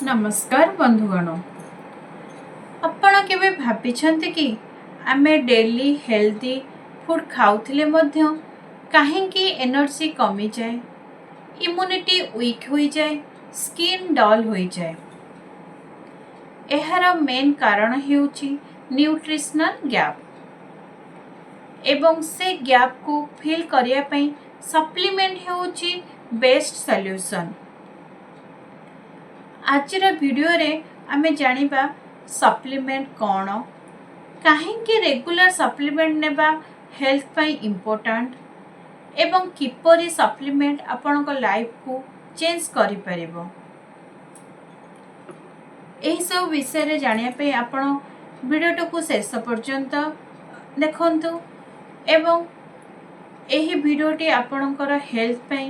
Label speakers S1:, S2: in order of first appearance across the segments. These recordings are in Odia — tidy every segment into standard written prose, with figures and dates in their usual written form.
S1: ନମସ୍କାର ବନ୍ଧୁଗଣ। ଆପଣ କେବେ ଭାବିଛନ୍ତି କି, ଆମେ ଡେଲି ହେଲ୍ଦି ଫୁଡ଼୍ ଖାଉଥିଲେ ମଧ୍ୟ କାହିଁକି ଏନର୍ଜି କମିଯାଏ, ଇମ୍ୟୁନିଟି ୱିକ୍ ହୋଇଯାଏ, ସ୍କିନ୍ ଡଲ୍ ହୋଇଯାଏ? ଏହାର ମେନ୍ କାରଣ ହେଉଛି ନ୍ୟୁଟ୍ରିସନାଲ୍ ଗ୍ୟାପ୍ ଏବଂ ସେ ଗ୍ୟାପ୍କୁ ଫିଲ୍ କରିବା ପାଇଁ ସପ୍ଲିମେଣ୍ଟ ହେଉଛି ବେଷ୍ଟ ସଲ୍ୟୁସନ୍। ଆଜିର ଭିଡ଼ିଓରେ ଆମେ ଜାଣିବା ସପ୍ଲିମେଣ୍ଟ କ'ଣ, କାହିଁକି ରେଗୁଲାର ସପ୍ଲିମେଣ୍ଟ ନେବା ହେଲ୍ଥ ପାଇଁ ଇମ୍ପୋର୍ଟାଣ୍ଟ ଏବଂ କିପରି ସପ୍ଲିମେଣ୍ଟ ଆପଣଙ୍କ ଲାଇଫକୁ ଚେଞ୍ଜ କରିପାରିବ। ଏହିସବୁ ବିଷୟରେ ଜାଣିବା ପାଇଁ ଆପଣ ଭିଡ଼ିଓଟିକୁ ଶେଷ ପର୍ଯ୍ୟନ୍ତ ଦେଖନ୍ତୁ ଏବଂ ଏହି ଭିଡ଼ିଓଟି ଆପଣଙ୍କର ହେଲ୍ଥ ପାଇଁ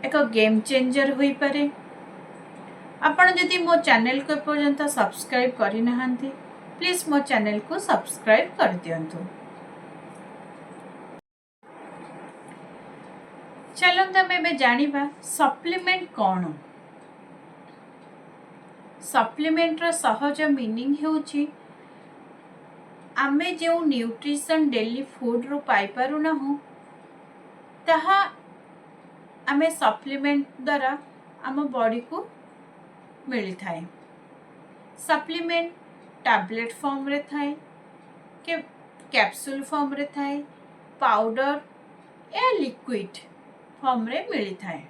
S1: ଏକ ଗେମ୍ ଚେଞ୍ଜର ହୋଇପାରେ। ଆପଣ ଯଦି ମୋ ଚ୍ୟାନେଲକୁ ଏପର୍ଯ୍ୟନ୍ତ ସବସ୍କ୍ରାଇବ୍ କରିନାହାନ୍ତି, ପ୍ଲିଜ୍ ମୋ ଚ୍ୟାନେଲକୁ ସବସ୍କ୍ରାଇବ୍ କରିଦିଅନ୍ତୁ। ଚାଲନ୍ତୁ, ଆମେ ଏବେ ଜାଣିବା ସପ୍ଲିମେଣ୍ଟ କ'ଣ। ସପ୍ଲିମେଣ୍ଟର ସହଜ ମିନିଂ ହେଉଛି, ଆମେ ଯେଉଁ ନ୍ୟୁଟ୍ରିସନ୍ ଡେଲି ଫୁଡ଼ରୁ ପାଇପାରୁନାହୁଁ, ତାହା ଆମେ ସପ୍ଲିମେଣ୍ଟ ଦ୍ୱାରା ଆମ ବଡ଼ିକୁ ମିଳିଥାଏ। ସପ୍ଲିମେଣ୍ଟ ଟାବଲେଟ୍ ଫର୍ମରେ ଥାଏ କି କ୍ୟାପସୁଲ୍ ଫର୍ମରେ ଥାଏ, ପାଉଡ଼ର ୟା ଲିକ୍ୱିଡ଼ ଫର୍ମରେ ମିଳିଥାଏ।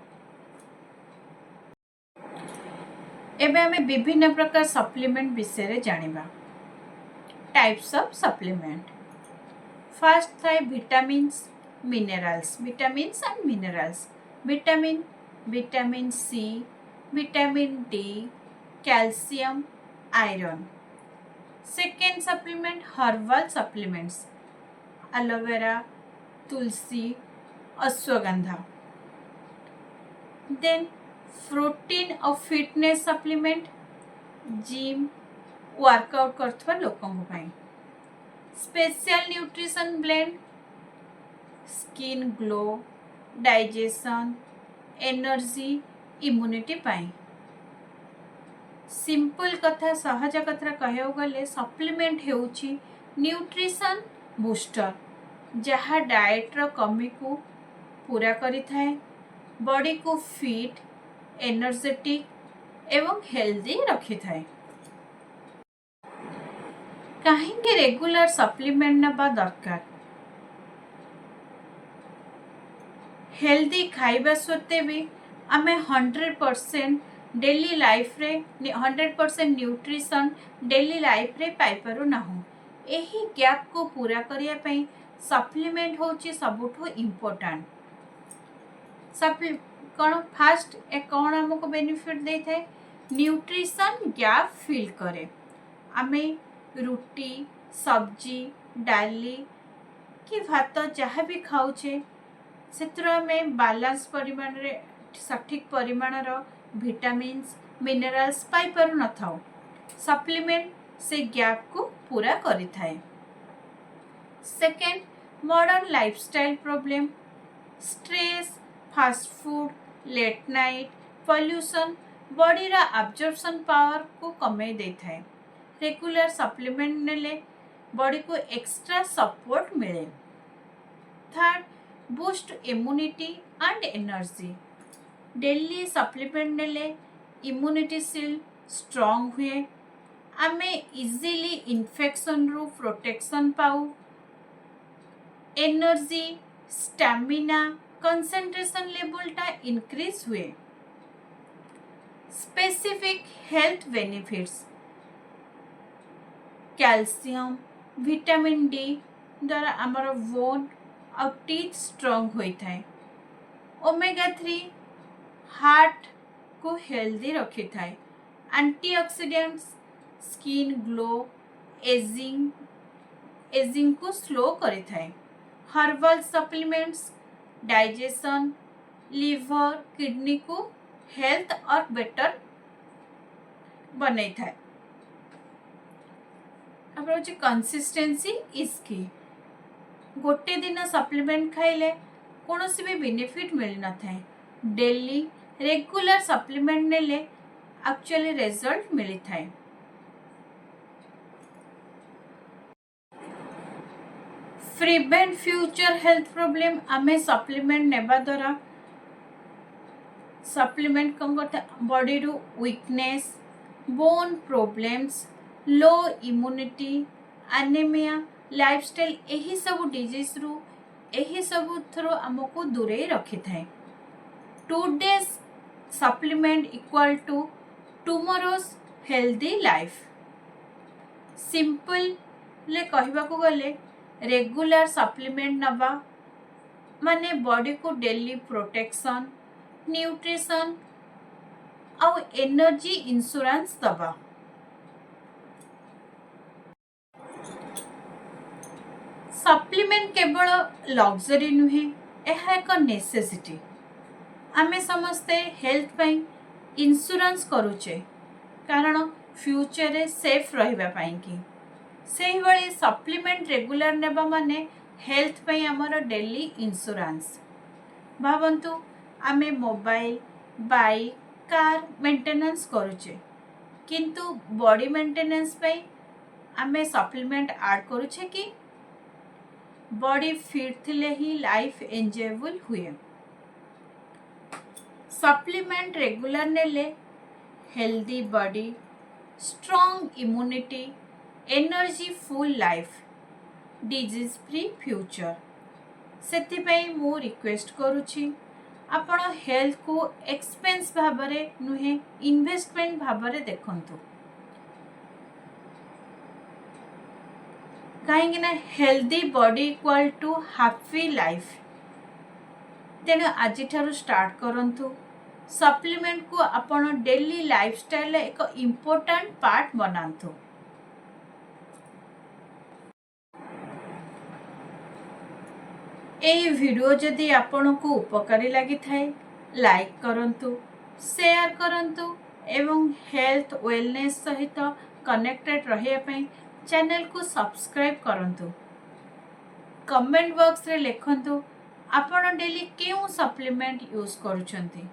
S1: ଏବେ ଆମେ ବିଭିନ୍ନ ପ୍ରକାର ସପ୍ଲିମେଣ୍ଟ ବିଷୟରେ ଜାଣିବା। Types of supplement. ଫାର୍ଷ୍ଟ ଥାଏ vitamins, minerals. Vitamins and minerals: vitamin, vitamin C, vitamin D, calcium, iron. Second supplement, herbal supplements: aloe vera, Tulsi, ashwagandha. Then protein ଆଉ ଫିଟନେସ୍ ସପ୍ଲିମେଣ୍ଟ, ଜିମ୍ ୱାର୍କଆଉଟ୍ କରୁଥିବା ଲୋକଙ୍କ ପାଇଁ। Special nutrition blend, skin glow, digestion, energy, immunity ପାଇଁ। ସିମ୍ପଲ୍ କଥା, ସହଜ କଥା କହିବାକୁ ଗଲେ, ସପ୍ଲିମେଣ୍ଟ ହେଉଛି ନ୍ୟୁଟ୍ରିସନ୍ ବୁଷ୍ଟର, ଯାହା ଡାଏଟ୍ର କମିକୁ ପୂରା କରିଥାଏ, ବଡ଼ିକୁ ଫିଟ୍, ଏନର୍ଜେଟିକ୍ ଏବଂ ହେଲ୍ଦି ରଖିଥାଏ। କାହିଁକି ରେଗୁଲାର ସପ୍ଲିମେଣ୍ଟ ନେବା ଦରକାର? ହେଲ୍ଦି ଖାଇବା ସତ୍ତ୍ୱେ ବି ଆମେ 100% ଡେଲି ଲାଇଫରେ 100% ନ୍ୟୁଟ୍ରିସନ୍ ଡେଲି ଲାଇଫରେ ପାଇପାରୁନାହୁଁ। ଏହି ଗ୍ୟାପ୍କୁ ପୂରା କରିବା ପାଇଁ ସପ୍ଲିମେଣ୍ଟ ହେଉଛି ସବୁଠୁ ଇମ୍ପୋର୍ଟାଣ୍ଟ। କ'ଣ ଫାଷ୍ଟ ଏ କ'ଣ ଆମକୁ ବେନିଫିଟ୍ ଦେଇଥାଏ? ନ୍ୟୁଟ୍ରିସନ୍ ଗ୍ୟାପ୍ ଫିଲ୍ କରେ। ଆମେ ରୁଟି, ସବଜି, ଡାଲି କି ଭାତ ଯାହା ବି ଖାଉଛେ, ସେଥିରୁ ଆମେ ବାଲାନ୍ସ ପରିମାଣରେ ସଠିକ୍ ପରିମାଣର ଭିଟାମିନ୍ସ, ମିନେରାଲ୍ସ ପାଇପାରୁନଥାଉ। ସପ୍ଲିମେଣ୍ଟ ସେ ଗ୍ୟାପ୍କୁ ପୂରା କରିଥାଏ। Second, modern lifestyle problem: stress, fast food, late night, pollution ବଡ଼ିର ଆବଜର୍ପସନ୍ ପାୱାରକୁ କମେଇ ଦେଇଥାଏ। ରେଗୁଲାର ସପ୍ଲିମେଣ୍ଟ ନେଲେ ବଡ଼ିକୁ ଏକ୍ସଟ୍ରା ସପୋର୍ଟ ମିଳେ। Third, boost immunity and energy. Daily supplement ନେଲେ ଇମ୍ୟୁନିଟି ସିଲ୍ଡ ଷ୍ଟ୍ରଙ୍ଗ ହୁଏ, ଆମେ ଇଜିଲି ଇନଫେକ୍ସନରୁ ପ୍ରୋଟେକ୍ସନ୍ ପାଉ, ଏନର୍ଜି, ଷ୍ଟାମିନା, କନସେନ୍ଟ୍ରେସନ୍ ଲେଭଲଟା ଇନକ୍ରିଜ୍ ହୁଏ। Specific health benefits: calcium, vitamin D ଦ୍ୱାରା ଆମର ବୋନ୍ ଆଉ ଟିଥ୍ ଷ୍ଟ୍ରଙ୍ଗ ହୋଇଥାଏ। ଓମେଗା 3 ହାର୍ଟକୁ ହେଲ୍ଦି ରଖିଥାଏ। ଆଣ୍ଟିଅକ୍ସିଡେଣ୍ଟସ୍ ସ୍କିନ୍ ଗ୍ଲୋ, ଏଜିଂକୁ ସ୍ଲୋ କରିଥାଏ। ହର୍ବାଲ ସପ୍ଲିମେଣ୍ଟସ୍ ଡାଇଜେସନ୍, ଲିଭର, କିଡନୀକୁ ହେଲ୍ଥ ଅର୍ ବେଟର ବନେଇଥାଏ। ତାପରେ ହେଉଛି କନସିଷ୍ଟେନ୍ସି is କି। ଗୋଟେ ଦିନ ସପ୍ଲିମେଣ୍ଟ ଖାଇଲେ କୌଣସି ବି ବେନିଫିଟ୍ ମିଳିନଥାଏ। ଡେଲି ରେଗୁଲାର ସପ୍ଲିମେଣ୍ଟ ନେଲେ ଆକ୍ଚୁଆଲି ରେଜଲ୍ଟ ମିଳିଥାଏ। Prevent future health problem. ଆମେ ସପ୍ଲିମେଣ୍ଟ ନେବା ଦ୍ୱାରା, ସପ୍ଲିମେଣ୍ଟ କ'ଣ କରିଥାଏ? ବଡ଼ିରୁ weakness, bone problems, low immunity, anemia, lifestyle, ଏହିସବୁ ଡିଜିଜ୍ରୁ, ଏହିସବୁଥିରୁ ଆମକୁ ଦୂରେଇ ରଖିଥାଏ। Today's supplement equal to tomorrow's healthy life. ସିମ୍ପଲରେ କହିବାକୁ ଗଲେ, ରେଗୁଲାର ସପ୍ଲିମେଣ୍ଟ ନେବା ମାନେ ବଡ଼ିକୁ ଡେଲି ପ୍ରୋଟେକ୍ସନ୍, ନ୍ୟୁଟ୍ରିସନ୍ ଆଉ ଏନର୍ଜି ଇନ୍ସୁରାନ୍ସ ଦେବା। ସପ୍ଲିମେଣ୍ଟ କେବଳ ଲକ୍ଜରୀ ନୁହେଁ, ଏହା ଏକ ନେସେସିଟି। ଆମେ ସମସ୍ତେ ହେଲ୍ଥ ପାଇଁ ଇନ୍ସୁରାନ୍ସ କରୁଛେ, କାରଣ ଫ୍ୟୁଚରରେ ସେଫ୍ ରହିବା ପାଇଁକି। ସେହିଭଳି ସପ୍ଲିମେଣ୍ଟ ରେଗୁଲାର ନେବା ମାନେ ହେଲ୍ଥ ପାଇଁ ଆମର ଡେଲି ଇନ୍ସୁରାନ୍ସ। ଭାବନ୍ତୁ, ଆମେ ମୋବାଇଲ, ବାଇକ୍, କାର୍ ମେଣ୍ଟେନାନ୍ସ କରୁଛେ, କିନ୍ତୁ ବଡି ମେଣ୍ଟେନାନ୍ସ ପାଇଁ ଆମେ ସପ୍ଲିମେଣ୍ଟ ଆଡ଼୍ କରୁଛେ କି? ବଡି ଫିଟ୍ ଥିଲେ ହିଁ ଲାଇଫ୍ ଏନ୍ଜୟେବୁଲ୍ ହୁଏ। ସପ୍ଲିମେଣ୍ଟ ରେଗୁଲାର ନେଲେ healthy body, strong immunity, energy full life, disease free future. ସେଥିପାଇଁ ମୁଁ ରିକ୍ୱେଷ୍ଟ କରୁଛି, ଆପଣ ହେଲ୍ଥକୁ ଏକ୍ସପେନ୍ସ ଭାବରେ ନୁହେଁ, ଇନଭେଷ୍ଟମେଣ୍ଟ ଭାବରେ ଦେଖନ୍ତୁ। କାହିଁକି ନା healthy body equal to happy life. ତେଣୁ ଆଜିଠାରୁ ଷ୍ଟାର୍ଟ କରନ୍ତୁ। ସପ୍ଲିମେଣ୍ଟକୁ ଆପଣ ଡେଲି ଲାଇଫଷ୍ଟାଇଲର ଏକ ଇମ୍ପୋର୍ଟାଣ୍ଟ ପାର୍ଟ ବନାନ୍ତୁ। ଏହି ଭିଡ଼ିଓ ଯଦି ଆପଣଙ୍କୁ ଉପକାରୀ ଲାଗିଥାଏ, ଲାଇକ୍ କରନ୍ତୁ, ସେୟାର କରନ୍ତୁ ଏବଂ ହେଲ୍ଥ ୱେଲନେସ୍ ସହିତ କନେକ୍ଟେଡ଼ ରହିବା ପାଇଁ ଚ୍ୟାନେଲକୁ ସବସ୍କ୍ରାଇବ୍ କରନ୍ତୁ। କମେଣ୍ଟ ବକ୍ସରେ ଲେଖନ୍ତୁ, ଆପଣ ଡେଲି କେଉଁ ସପ୍ଲିମେଣ୍ଟ ୟୁଜ୍ କରୁଛନ୍ତି।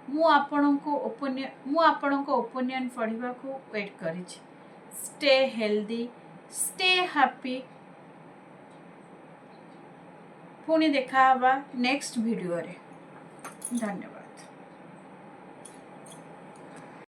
S1: ମୁଁ ଆପଣଙ୍କ ଓପିନିଅନ୍ ପଢ଼ିବାକୁ ୱେଟ୍ କରିଛି। Stay healthy, stay happy. ପୁଣି ଦେଖା ହେବା ନେକ୍ସଟ ଭିଡ଼ିଓରେ। ଧନ୍ୟବାଦ।